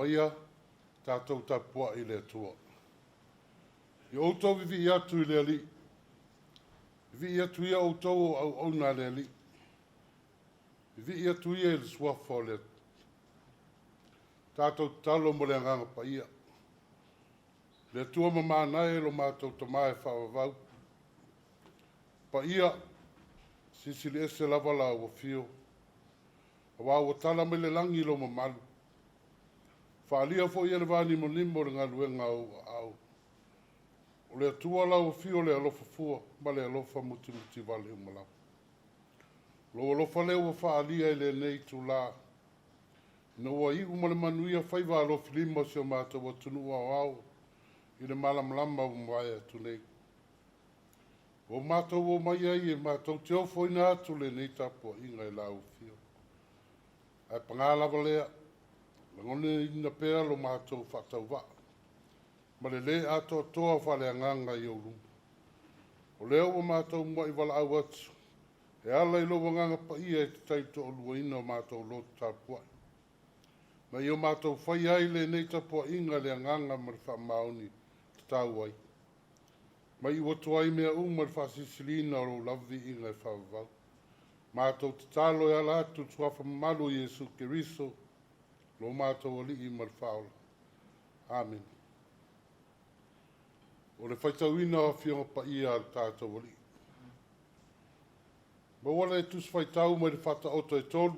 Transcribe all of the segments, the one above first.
Maia tatou tapuai i le Atua. Ia outou vivii atu i le Alii, vivii atu ia outou o auauna a le Alii, vivii atu ia i le suafa o le Atua. Tatou tatalo mo le Agaga Paia. Le Atua mamana e lo matou Tama e faavavau, Paia, silisili ese lava lau afio, aua ua tala mai le lagi lou mamalu, faaalia foi e le vanimonimo le galuega a ou aao. O le Atua lau afio o le alofa fua ma le alofa mutimutivale uma lava. Lou alofa lea ua faaalia i lenei itula, ina ua iu ma le manuia faiva alofilima o si o matou atunuu aoao i le malamalama ua mavae atu nei. Ua matou omai ai e matou te ofoina atu lenei tapuaiga i lau afio. Ae paga lava lea, lagonaina pea lo matou faatauvaa ma le le atoatoa faaleagaga i ou luma. O lea ua matou muai valaau atu e ala i lou Agaga Paia e te taitoaluaina o matou loto tapuai, ma ia matou faia ai lenei tapuaiga i le agaga ma le faamaoni tatau ai, ma iu atu ai mea uma i le faasilisiliina o lou lava viiga e faavavau. Matou tatalo e ala atu i le suafa mamalu o Iesu Keriso, lo matou Alii ma le Faaola. Amene. O le faitauina o Afioga Paia a le tatou Alii. Maua le Tusi Faitau mai le Faataoto e 3,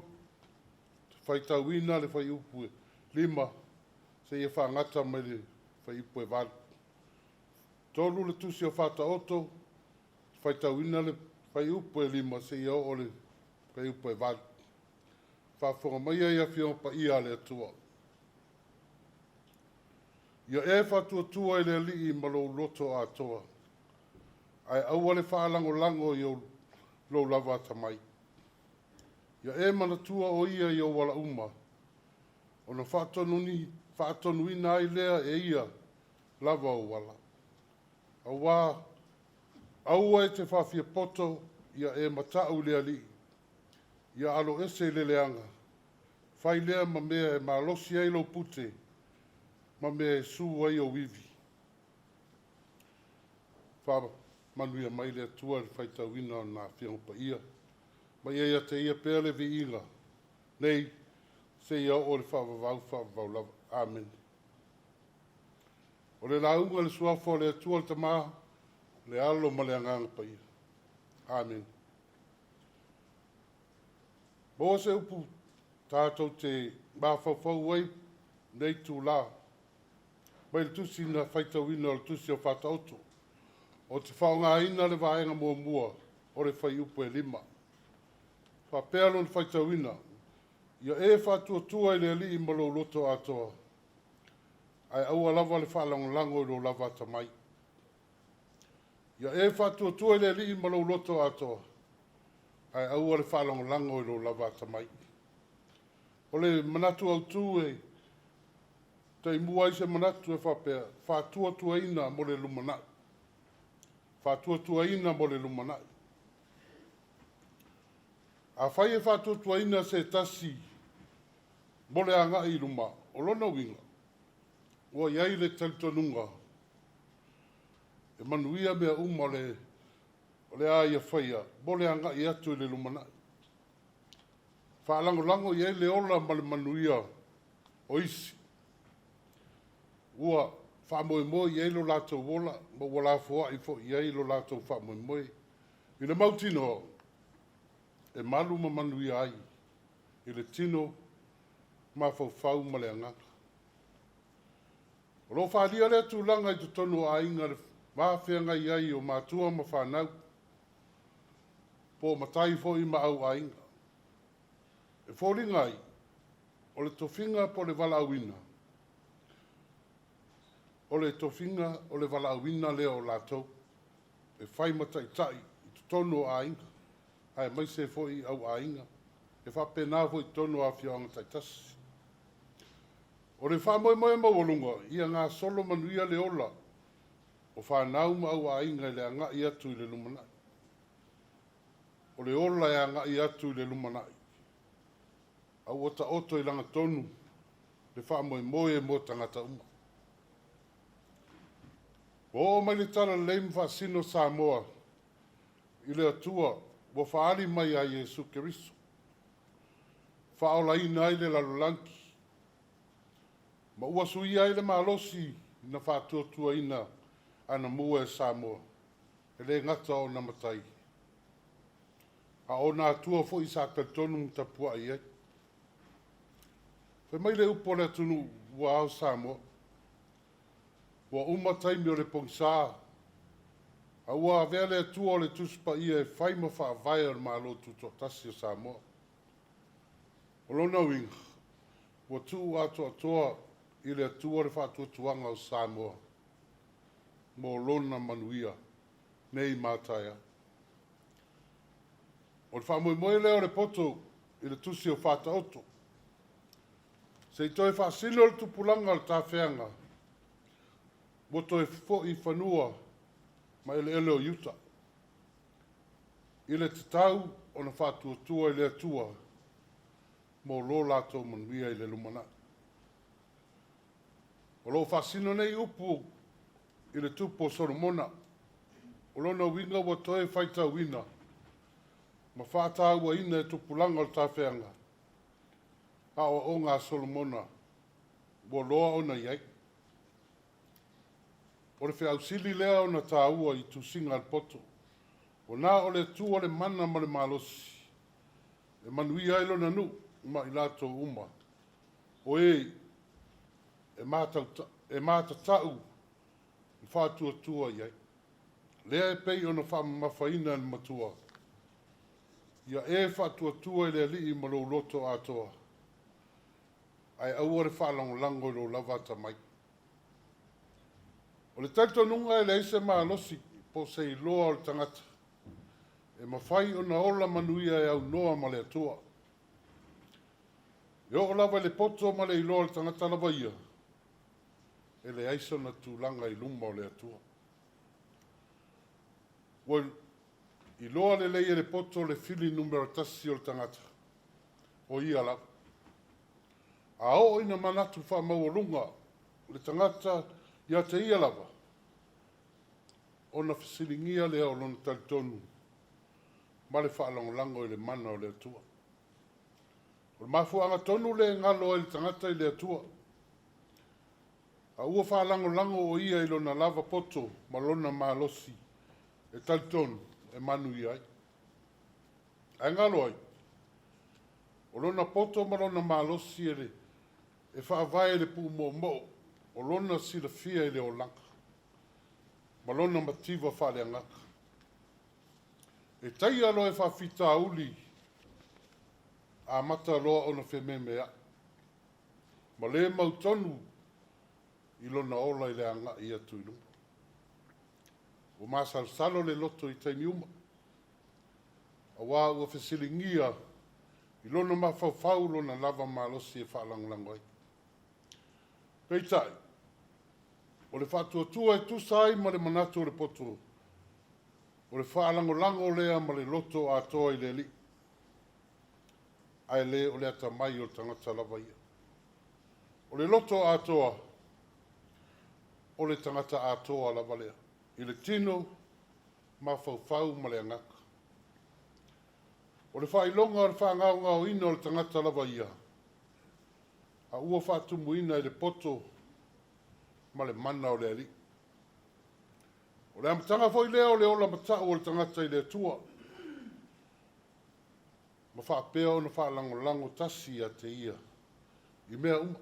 faitauina le fuaiupu e 5 seia faagata mai le fuaiupu e 8. 3 le Tusi o Faataoto, faitauina le fuaiupu e 5 seia oo i le fuaiupu e 8. Faafofoga maia i Afioga Paia a le Atua. Ia e faatuatua i le Alii ma lou loto atoa, ae aua le faalagolago i lou lava atamai. Ia e manatua o ia i ou ala uma, ona faatonuina ai lea e ia lava ou ala. Aua, aua e te faafiapoto, ia e matau i le Alii, ia aloese i le leaga, fai lea ma mea e malosi ai lou pute, ma mea e su ai ou ivi. Faamanuia mai le Atua i le faitauina o Lana Afioga Paia, ma ia ia te Ia pea le viiga, nei seia oo i le faavavau, faavavau lava. Amene. O le lauga i le suafa o le Atua le Tama, le Alo ma le Agaga Paia. Amene. Maua se upu tatou te mafaufau ai nei itula, mai le tusi na faitauina o le tusi o Faataoto. Ou te faaaogaina le vaega muamua o le fuaiupu e 5. Faapea lona faitauina, ia e faatuatua i le Alii ma lou loto atoa, ae aua lava le faalagolago i lou lava atamai. Ia e faatuatua i le Alii ma lou loto atoa, ae aua le faalagolago i lou lava atamai. O le manatu autu e taimua ai se manatu e faapea, faatuatuaina mo le lumanai. Faatuatuaina mo le lumanai. Afai e faatuatuaina se tasi mo le agai i luma, o lona uiga, ua i ai le talitonuga e manuia mea uma o le a ia faia mo le agai atu i le lumanai. Faalagolago i ai le ola ma le manuia o isi. Ua faamoemoe i ai lo latou ola ma ua lafoai foi i ai lo latou faamoemoe. I le mautinoa, e malu ma manuia ai i le tino, mafaufau ma le agaga. O lo o faaalia lea tulaga i totonu o aiga i le va feagai ai o matua ma fanau, po o matai foi ma auaiga. E foliga ai, o le tofiga po o le valaauina, o le tofiga o le valaauina lea o latou e fai ma taitai i totonu o aiga, aemaise foi auaiga, e faapena foi i totonu o afioaga taitasi. O le faamoemoe maualuga, ia gasolo manuia le ola o fanau ma auaiga i le agai atu i le lumanai. O le ola e agai atu i le lumanai, a ua taoto i lagatonu le Le faamoemoe mo tagata uma. Ua oo mai le talalelei ma faasino Samoa i le Atua ua faaali mai ia Iesu Keriso, faaolaina ai le lalolagi, ma ua suia ai le malosi na faatuatuaina anamua e Samoa, e le gata o ona matai, a o ona atua foi sa talitonu ma tapuai i ai. Fai mai le upu a le atunuu ua ao Samoa, ua uma taimi o le pogisa, a ua avea le Atua o le Tusi Paia e fai ma faavae o le Malo Tutoatasi o Samoa. O lona uiga, ua tuu atoatoa i le Atua le faatuatuaga o Samoa mo lona manuia nei ma a taeao. O le faamoemoe lea o le poto i le tusi o Faataoto, se i toe faasino le tupulaga o le tafeaga ua toe foi i fanua ma eleele o Iuta, i le tatau ona faatuatua i le Atua mo lo latou manuia i le lumanai. O lo o faasino nei upu i le tupu o Solomona. O lona uiga ua toe faitauina ma faatauaina e tupulaga o le tafeaga aoaoga a Solomona ua loa ona i ai. O le feau sili lea ona taua i tusiga a le poto, ua na o le Atua le mana ma le malosi e manuia ai lona nuu ma i latou uma o e e matatau ma faatuatua i ai. Lea e pei ona faamamafaina e le matua, ia e faatuatua i le Alii ma lou loto atoa, ae aua le faalagolago i lou lava atamai. O le talitonuga e leai se malosi po o se iloa o le tagata e mafai ona ola manuia e aunoa ma le Atua. E oo lava i le poto ma le iloa o le tagata lava ia, e leai sona tulaga i luma o le Atua. Ua iloa lelei e le poto le fili numera tasi o le tagata, o ia lava. A oo ina manatu faamaualuga le tagata ia te ia lava, ona fesiligia lea o lona talitonu ma le faalagolago i le mana o le Atua. O le mafuaaga tonu lea e galo ai le tagata i le Atua, a ua faalagolago o ia i lona lava poto ma lona malosi e talitonu e manuia ai. Ae galo ai, o lona poto ma lona malosi e faavae i le pumoomoo o lona silafia i le olaga ma lona mativa faaleagaga. E taia loa e faafitauli, amata loa ona fememeai, ma le mautonu i lona ola i le agai atu i luma. Ua masalosalo le loto i taimi uma, aua ua fesiligia i lona mafaufau lona lava malosi e faalagolago ai. Peitai, o le faatuatua e tusa ai ma le manatu o le poto, o le faalagolago lea ma le loto atoa i le Alii, ae le o le atamai o le tagata lava ia. O le loto atoa, o le tagata atoa lava lea, i le tino, mafaufau ma le agaga. O le faailoga o le faagaogaoina o le tagata lava ia, a ua faatumuina i le poto ma le mana o le Alii. O le amataga foi lea o le ola matau o le tagata i le Atua, ma faapea ona faalagolago tasi ia te ia i mea uma.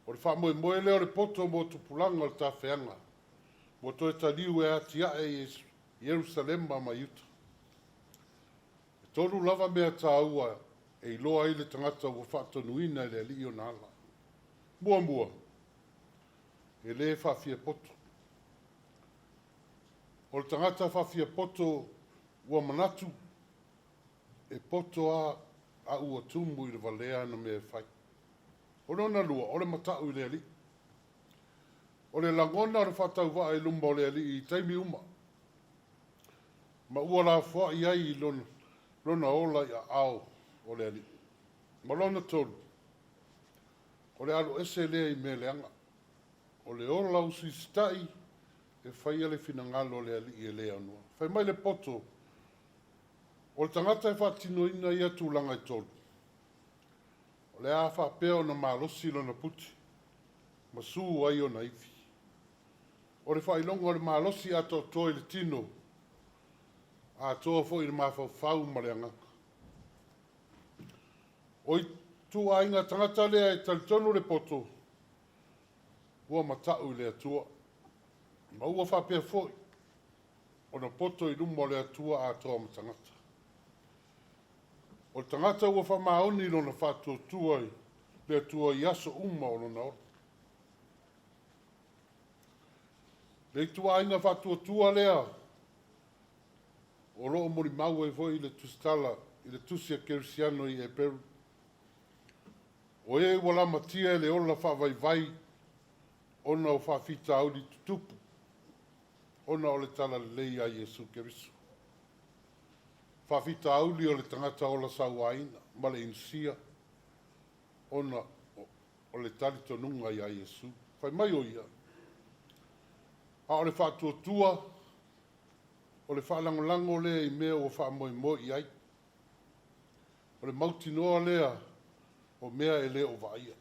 O le faamoemoe lea o le poto mo tupulaga o le tafeaga ua toe taliu e atiae i Ierusalema ma Iuta. E tolu lava mea taua e iloa ai le tagata ua faatonuina e le Alii ona ala. Muamua, e le faafiapoto. O le tagata faafiapoto ua manatu e poto lava a ua tumu i le valea ana mea e fai. O lona lua, o le matau i le Alii. O le lagona o le faatauvaa i luma o le Alii i taimi uma, ma ua lafoai ai lona ola i aao o le Alii. Ma lona tolu, O le alo ese lea i mea leaga. O le ola usiusita'i e faia le finagalo o le Alii e le aonoa. Fai mai le poto, o le tagata e faatinoina ia tulaga e tolu, o le a faapea ona malosi lona puti ma su ai ona ivi. O le faailoga o le malosi atoatoa i le tino, atoa foi i le mafaufau ma le agaga. O ituaiga tagata lea e talitonu le poto, ua mata'u i le Atua, ma ua faapea foi ona poto i luma o le Atua atoa ma tagata. O le tagata ua faamaoni lona faatuatua i le Atua i aso uma o lona ola. Le ituaiga faatuatua lea o lo o molimau ai foi le tusitala i le tusi a Kerisiano i Eperu. O e ua lamatia i le ola faavaivai ona o faafitauli tutupu ona o le talalelei a Iesu Keriso. Faafitauli o le tagata ola sauaina ma le inosia ona o le talitonuga iā Iesu. Fai mai o ia, a o le faatuatua, o le faalagolago lea i mea ua faamoemoe i ai. O le mautinoa lea o mea e le o vaaia.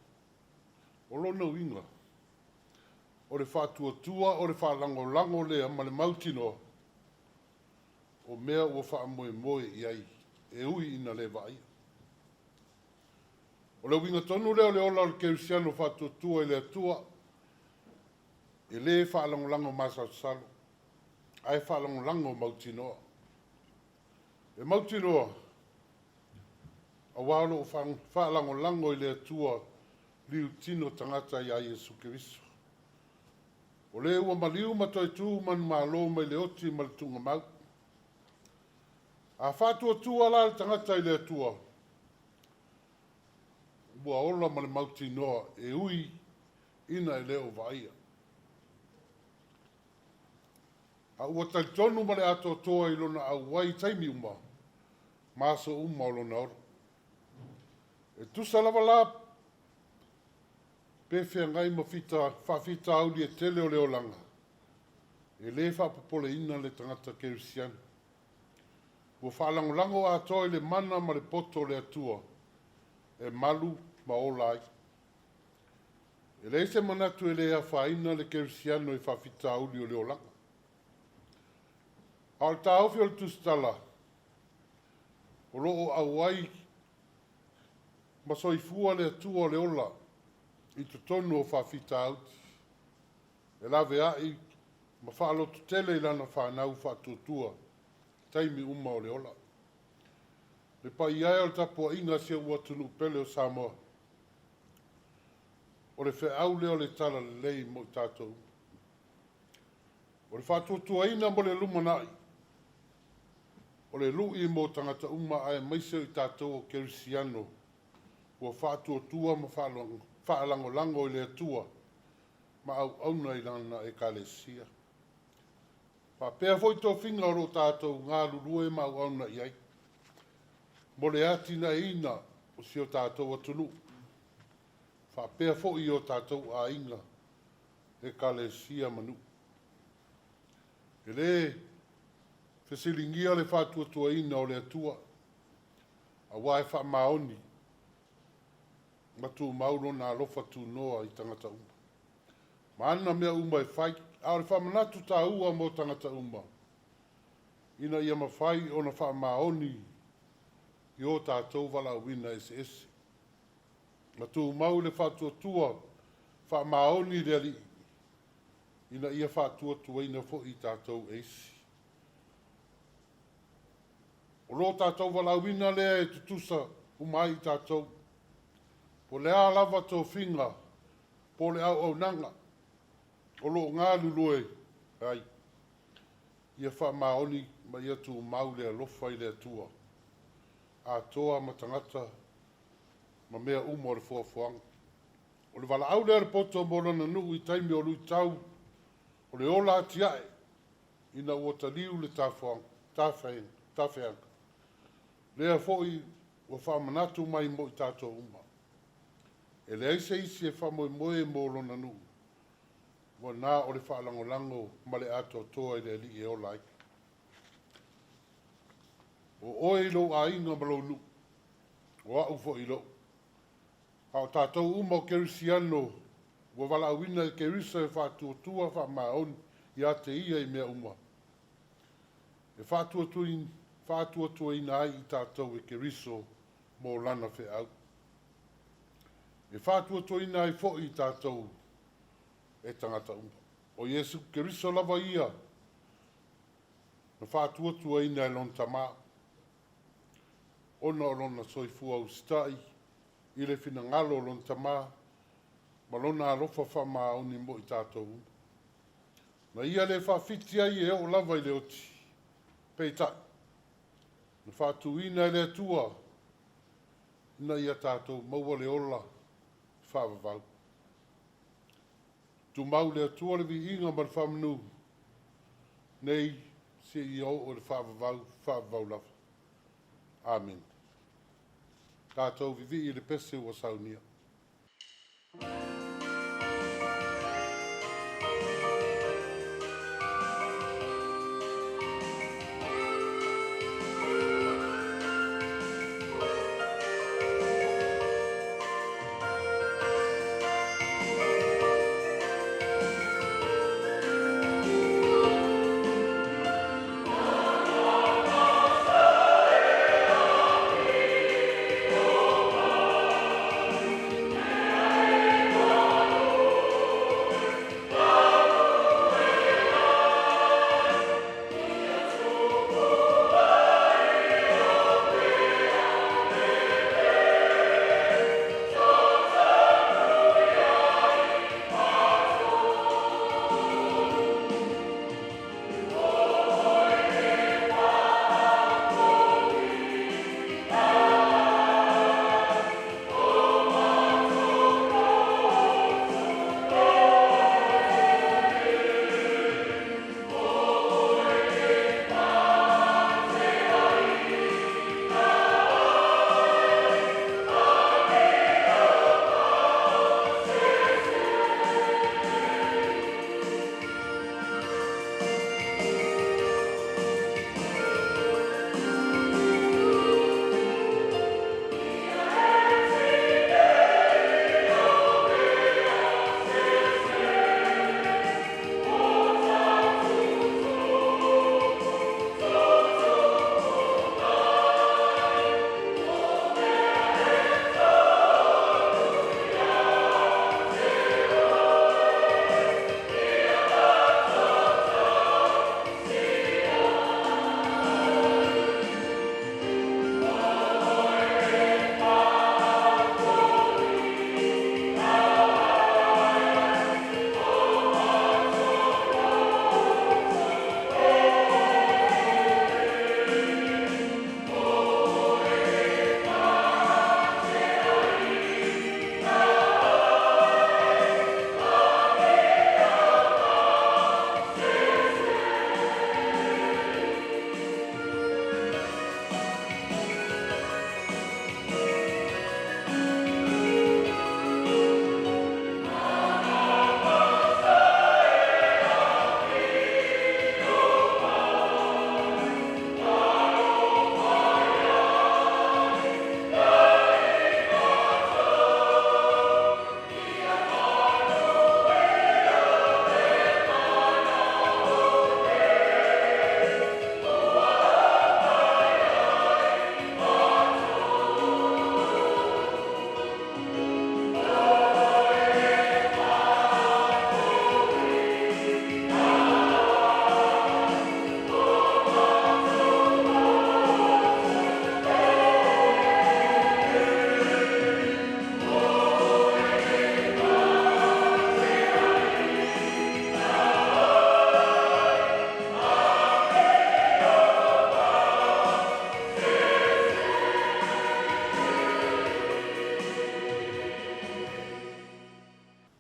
O lona uiga, o le faatuatua o le faalagolago lea ma le mautinoa o mea ua faamoemoe i ai e ui ina le vaaia. O le uiga tonu lea o le ola o le kerisiano faatuatua i le Atua, e le faalagolago masalosalo, ae faalagolago mautinoa. E mautinoa, auā o lo o faalagolago i le Atua liutino tagata iā Iesu Keriso. O le ua maliu ma toe tu manumalo mai le oti ma le tuugamau. A faatuatua la le tagata i le Atua, ua ola ma le mautinoa e ui ina e le o vaaia. A ua talitonu ma le atoatoa i lona auai i taimi uma ma aso uma o lona ola. E tusa lava la pe feagai ma faafitauli e tele o le olaga, e le faapopoleina le tagata kerisiano. Ua faalagolago atoa i le mana ma le poto o le Atua e malu ma ola ai. E leai se manatu e le afaina le kerisiano i faafitauli o le olaga. A o le taofi o le tusitala, o lo o auai ma soifua le Atua o le ola i totonu o faafitauli, e laveai ma faalototele i lana fanau faatuatua i taimi uma o le ola. Le paia e o le tapuaiga a si ou atunuu pele o Samoa, o le feau lea o le talalelei mo i tatou uma. O le faatuatuaina mo le lumanai, o le lui mo tagata uma aemaise o i tatou o kerisiano ua faatuatua ma faalagolago i le Atua ma auauna i lana Ekalesia. Faapea foi tofiga o lo o tatou galulue ma auauna i ai mo le atinaeina o si o tatou atunuu, faapea foi i o tatou aiga, Ekalesia ma nuu. E le fesiligia le faatuatuaina o le Atua, auā e faamaoni ma tumau lona alofa tunoa i tagata uma ma ana mea uma e fai. A o le faamanatu taua mo tagata uma, ina ia mafai ona faamaoni i o tatou valaauina eseese, ma tumau le faatuatua faamaoni i le Alii, ina ia faatuatuaina foi i tatou e isi. O lo tatou valaauina lea e tutusa uma ai i tatou, po o le a lava tofiga po o le auaunaga o lo o galulue ai, ia faamaoni ma ia tumau le alofa i le Atua atoa ma tagata ma mea uma o le foafoaga. O le valaau lea a le poto mo lona nuu i taimi o luitau o le ola atiae ina ua taliu le tafeaga. Lea foi ua faamanatu mai mo i tatou uma. E leai se isi e faamoemoe mo lona nuu, ua na o le faalagolago ma le atoatoa i le Alii e ola ai. O oe i lou aiga ma lou nuu, o au foi i lou. A o tatou uma o Kerisiano ua valaauina e Keriso e faatuatua faamaoni ia te Ia i mea uma, e faatuatuaina ai i tatou e Keriso mo Lana feau. E faatuatuaina ai foi i tatou e tagata uma. O Iesu Keriso lava ia na faatuatuaina e Lona Tamā, ona o Lona soifua usitai i le finagalo o Lona Tamā ma Lona alofa faamaoni mo i tatou uma. Na Ia le faafiti ai e oo lava i le oti, peitai, na faatuina e le Atua ina ia tatou maua le ola faavavau. Tumau i le Atua le viiga ma le faamanu nei seia oo i le faavavau, faavavau lava. Amene. Tatou vivii i le pese ua saunia.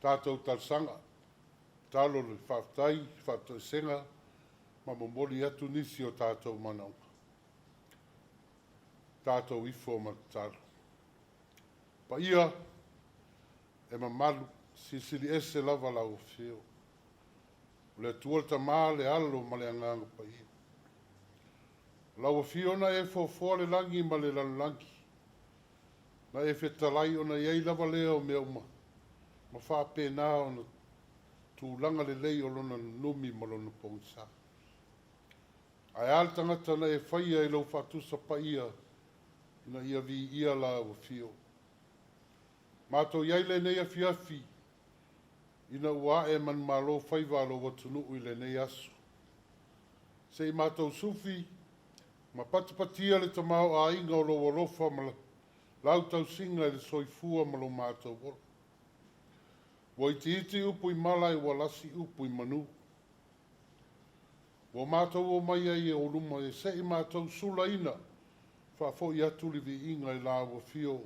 Tatou talosaga, tatalo le faafetai, faatoesega ma momoli atu nisi o tatou manaoga. Tatou ifo ma tatalo. Paia. E mamalu, silisili ese lava lau Afio. O le Atua le Tama, le Alo ma le Agaga Paia. O lau Afio na e foafoa le lagi ma le lalolagi, na e fetalai ona i ai lava lea o mea uma, ma faapena ona tulaga lelei o lona nunumi ma lona pogisa. Ae a le tagata na e faia i lou faatusa paia ina ia viia lau Afio. Matou i ai lenei afiafi ina ua ae manumalo faiva a lou atunuu i lenei aso. Se i matou sufi ma patipatia le tamaoaiga o lou alofa ma lau tausiga i le soifua ma lo matou ola. Ua itiiti upu i mala ae ua lasi upu i manu. Ua matou omai ai i ou luma e se i matou sulaina faafoi atu le viiga i lau Afio,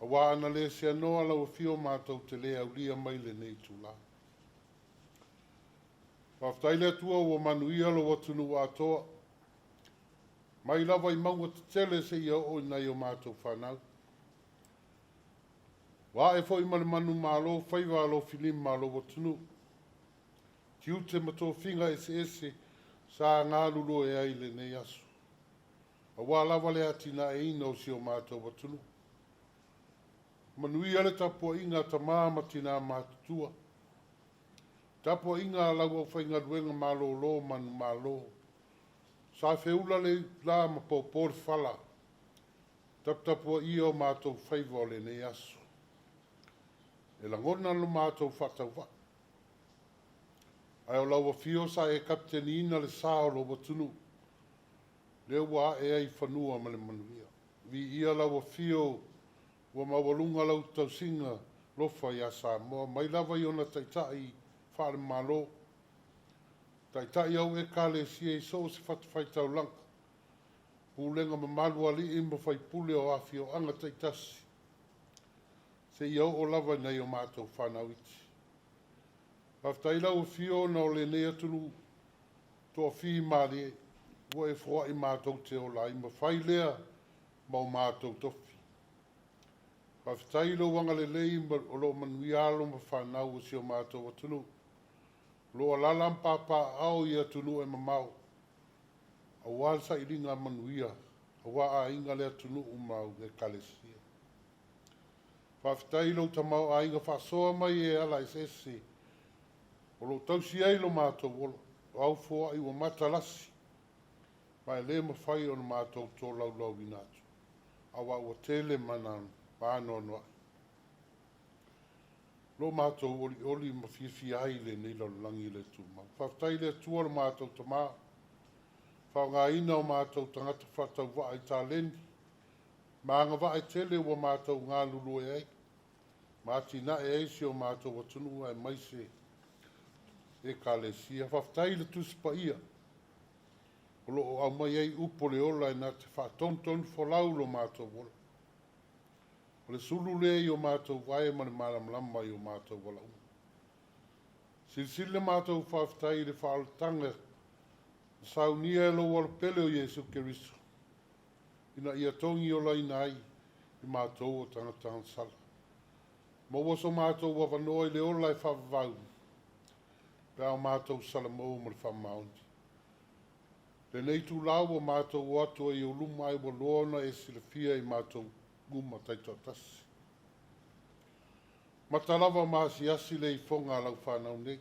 aua ana le seanoa lau Afio matou te le aulia mai lenei itula. Faafetai le Atua ua manuia lou atunuu atoa, mai lava i mauga tetele seia oo i nai o matou fanau. Ua ae foi ma le manumalo faiva alofilima a lou atunuu, tiute ma tofiga eseese sa galulue ai i lenei aso, aua lava le atinaeina o si o matou atunuu. Manuia le tapuaiga a tama ma tina matutua, tapuaiga a lau aufaigaluega malolo manumalo, sa feula le la ma popo le fala, taputapuaia o matou faiva o lenei aso. E lagona lo matou faatauvaa, ae o lau Afio sa e kapiteniina le sa o lou atunuu, lea ua ae ai i fanua ma le manuia. Viia lau Afio ua maualuga lau tausiga lofa ia Samoa, mai lava i ona taitai faale-Malo, taitai au Ekalesia i so o se fatafaitaulaga, pulega mamalu a alii ma faipule o afioaga taitasi, seia oo lava i nai o matou fanau iti. Faafetai lau Afio ona o lenei atunuu toafimalie ua e foai matou te ola ai, ma fai lea ma o matou tofi. Faafetai i lou agalelei o lo o manuia alo ma fanau o si o matou atunuu, o lo o alaala ma papaaao i atunuu e mamao, aua le sailiga manuia, aua aiga, le atunuu ma Ekalesia. Faafetai i lou tamaoaiga faasoa mai e ala eseese o lo o tausi ai lo matou ola, o au foai ua matalasi, ma e le mafai ona matou tolaulauina atu, aua ua tele ma anoanoai. Lo matou olioli ma fiafia ai i lenei lalolagi le tumau. Faafetai i le Atua lo matou Tama, faaaogaina o matou tagata faatauvaa i taleni, ma agavaa e tele ua matou galulue ai, ma atinae ai si o matou atunuu aemaise Ekalesia. Faafetai i le Tusi Paia o lo o aumai ai upu o le ola e na te faatonutonu folau lo matou ola. O le sulu lea i o matou vae ma le malamalama i o matou alauma. Silisili le matou faafetai i le faaolataga na saunia e lou Alopele o Iesu Keriso, ina ia togiolaina ai i matou o tagata agasala. Maua so matou avanoa i le ola e faavavau, pe a o matou salamou ma le faamaoni. Lenei itula ua matou o atu ai i ou luma ai ua loa ona e silafia i matou uma taitoatasi. Mata lava ma asiasi le ifoga a lau fanau nei.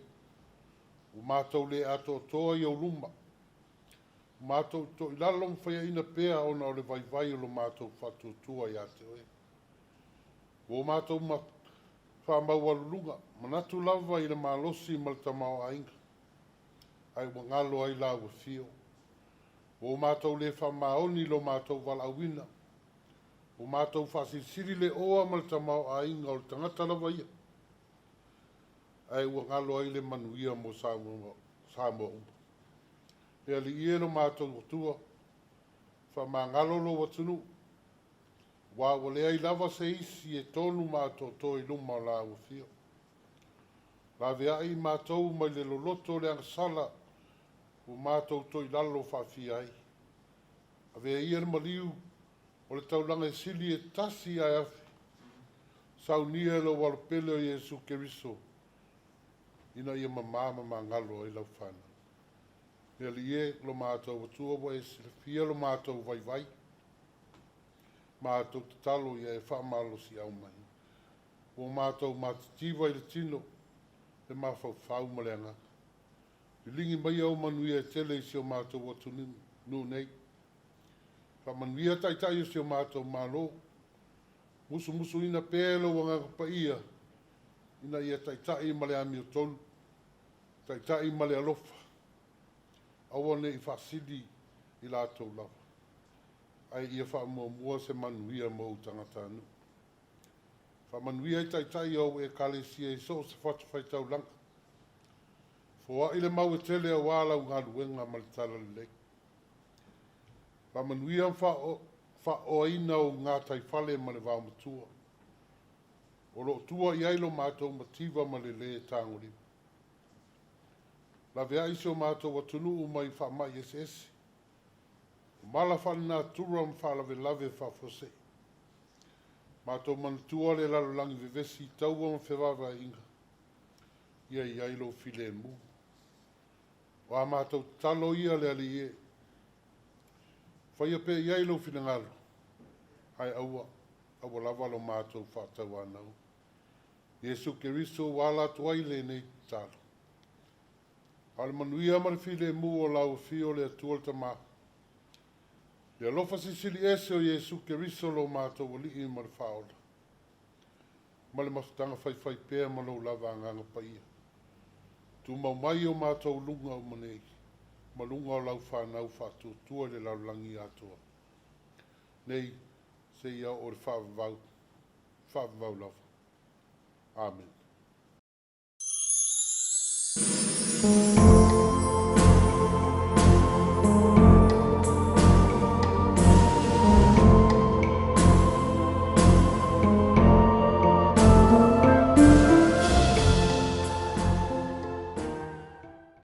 Ua matou le atoatoa i ou luma. Ua matou toilalo ma faiaina pea ona o le vaivai o lo matou faatuatua ia te oe. Ua matou faamaualuluga, manatu lava i le malosi ma le tamaoaiga, ae ua galo ai lau afio. Ua matou le faamaoni i lo matou valaauina, ua matou faasilisili le oa ma le tamaoaiga o le tagata lava ia, ae ua galo ai le manuia mo Samoa, Samoa uma. Le Alii e lo matou Atua, faamagalo lou atunuu, aua ua leai lava se isi e tonu ma atoatoa i luma o lau afio. Laveai i matou mai le loloto o le agasala ua matou toilalo faafia ai. Avea ia le maliu o le taulaga e sili e tasi ae afe. Saunia e lou Alo pele o Iesu Keriso ina ia mamā ma magalo ai lau fanau. Le Alii e, lo matou Atua ua e silafia lo matou vaivai, matou tatalo ia e faamalosiau mai. Ua matou matitiva i le tino, le mafaufau ma le agaga. Liligi maia ou manuia e tele i si o matou atunuu nei. Faamanuia taitai o si o matou Malo, musumusuina pea e lou Agaga Paia ina ia taitai ma le amiotonu, taitai ma le alofa, aua ne i faasili i latou lava, ae ia faamuamua se manuia mo ou tagatanuu. Faamanuia i taitai o au Ekalesia i so o se fatafaitaulaga. Foai le mau e tele auā lau galuega ma le talalelei. Faamanuia ma faaoaina ou gataifale ma le vaomatua, o lo o tua i ai lo matou mativa ma le lē tagolima. Laveai si o matou atunuu mai faamai eseese, o mala faalenatura ma faalavelave faafuasei. Matou manatua le lalolagi vevesi i taua ma fevaevaeaiga, ia i ai lou filemu. O a matou tatalo ia le Alii e, faia pea i ai lou finagalo, ae aua, aua lava lo matou faatauanau. Iesu Keriso ua ala atu ai lenei tatalo. A o le manuia ma le filemu o lau afio le Atua le Tama, le alofa silisili ese o Iesu Keriso lo matou Alii ma le Faaola, ma le mafutaga faifaipea ma lou lava Agaga Paia, tumau mai i o matou luga uma nei, ma luga o lau fanau faatuatua i le lalolagi atoa, nei seia oo i le faavavau, faavavau lava. Amene.